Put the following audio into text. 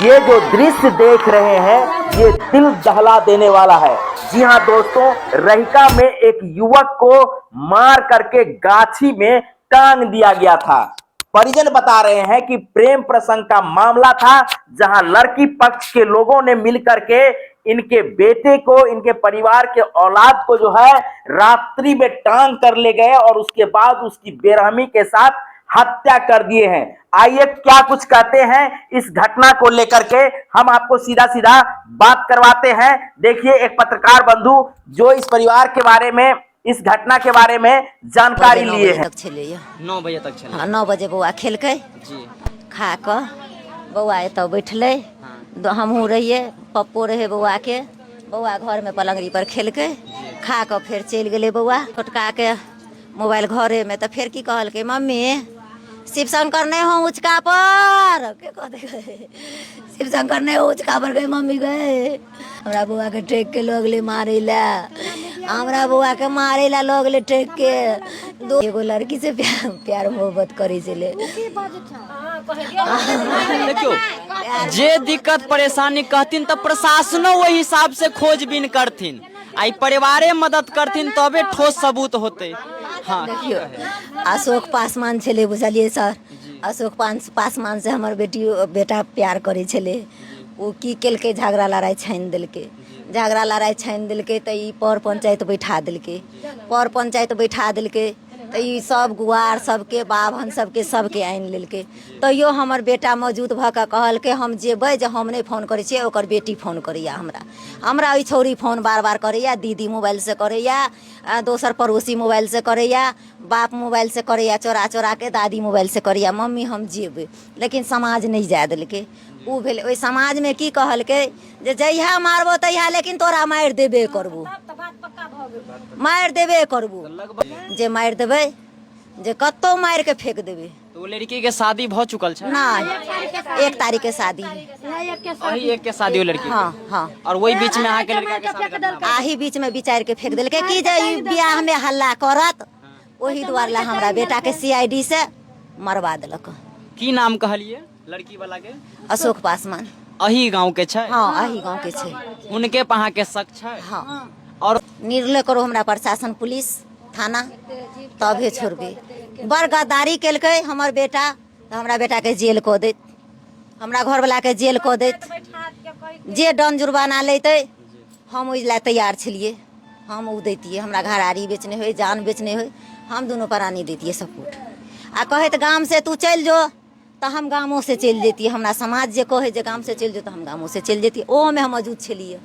ये जो दृश्य देख रहे हैं ये दिल दहला देने वाला है। जी हां दोस्तों, रहिका में एक युवक को मार करके गाछी में टांग दिया गया था। परिजन बता रहे हैं कि प्रेम प्रसंग का मामला था, जहां लड़की पक्ष के लोगों ने मिलकर के इनके बेटे को, इनके परिवार के औलाद को जो है रात्रि में टांग कर ले गए और उसके बाद उसकी बेरहमी के साथ हत्या कर दिए हैं। आइए क्या कुछ कहते हैं इस घटना को लेकर के, हम आपको सीधा सीधा बात करवाते हैं। देखिए एक पत्रकार बंधु जो इस परिवार के बारे में, इस घटना के बारे में जानकारी 9 लिए बजे हैं। तक छलैया। 9 बजे तक छलै। हँ, 9 बजे बौआ खेलकै। खा कऽ बौआ एतऽ बैठलै। हमहूँ रहियै, पप्पो रहै बौआके। बौआ घरमे पलङ्गड़ी पर खेलकै, खा कऽ फेर चलि गेलै बौआ। छोटकाके मोबाइल घरेमे, तऽ फेर की कहलकै, मम्मी शिवशंकर नहि हो ऊँचका पर, के कहतै, शिवशंकर नहि हो ऊँचका पर गई मम्मी गए। हमरा बौआके ठेक के लऽ गेलै मारै लए, हमरा बौआके मारै लए लऽ गेलै ठेक के। दो एगो लड़की से प्यार प्यार मोहब्बत करै छलै। देखियौ, जे दिक्कत परेशानी कहथिन तऽ प्रशासनो ओहि हिसाब से खोजबीन करथिन आ ई परिवारे मदद करथिन तबे ठोस सबूत होतै। हँ। देखियौ, अशोक पासवान छलै, बुझलियै सर? अशोक पासवान से हमर बेटी बेटा प्यार करै छलै। ओ की केलकै, झगड़ा लड़ाइ छानि देलकै। झगड़ा लड़ाइ छानि देलकै तऽ ई पर पंचायत बैठा देलकै। पर पंचायत बैठा देलकै तऽ ई सब गुआर सबके, बाभन सबके, सबके आनि लेलकै। तैयो हमर बेटा मौजूद भऽ कऽ कहलकै हम जेबै, जे हम नहि फोन करै छियै, ओकर बेटी फोन करैया हमरा। हमरा ओहि छौड़ी फोन बार बार करैया, दीदी मोबाइलसँ करैया, दोसर पड़ोसी मोबाइलसँ करैया, बाप मोबाइलसँ करैया, चोरा चोराके दादी मोबाइलसँ करैया, मम्मी हम जेबै। लेकिन समाज नहि जाय देलकै। ओ भेलै ओहि समाजमे की कहलकै जे जहिया मारबो तहिया, लेकिन तोरा मारि देबे करबो, मारि देबे करबो, जे मारि देबै, जे कतहु मारि के फेंक देबै। तऽ ओ लड़की के शादी भऽ चुकल छै? नहि, 1 तारीख के शादी है। अही एक के शादी ओ लड़की के? हाँ हाँ। और वही बीच में अहाँके लड़का के साथ घटना भेल। आही बीच में विचारि के फेंक देलकै कि जे ई बियाह में हल्ला करत, ओही दुआरे ला हमरा बेटा के सीआईडी से मरवा देलक। की नाम कहलिए लड़की वाला के? अशोक पासवान। अही गांव के छै? हाँ, अही गांव के छै। हुनके पर अहाँके शक छै? हाँ। और निर्णय करो हमरा प्रशासन, पुलिस, थाना, तबे छोड़बै। बड़ गद्दारी केलकै हमर बेटा, तऽ हमरा बेटाके जेल कऽ दैत, हमरा घरवलाके जेल कऽ दैत। जे दंड जुर्माना लेतै हम ओहि लए तैयार छलियै, हम ओ दैतियै। हमरा घरारी बेचने होइ, जान बेचने होइ, हम दुनू प्राणी दैतियै सपोर्ट। आ कहैत गामसँ तू चलि जो, तऽ हम गामोसँ चलि जैतियै। हमरा समाज जे कहै जे गामसँ चलि जो, तऽ हम गामोसँ चलि जैतियै। ओहोमे हम मौजूद छलियै।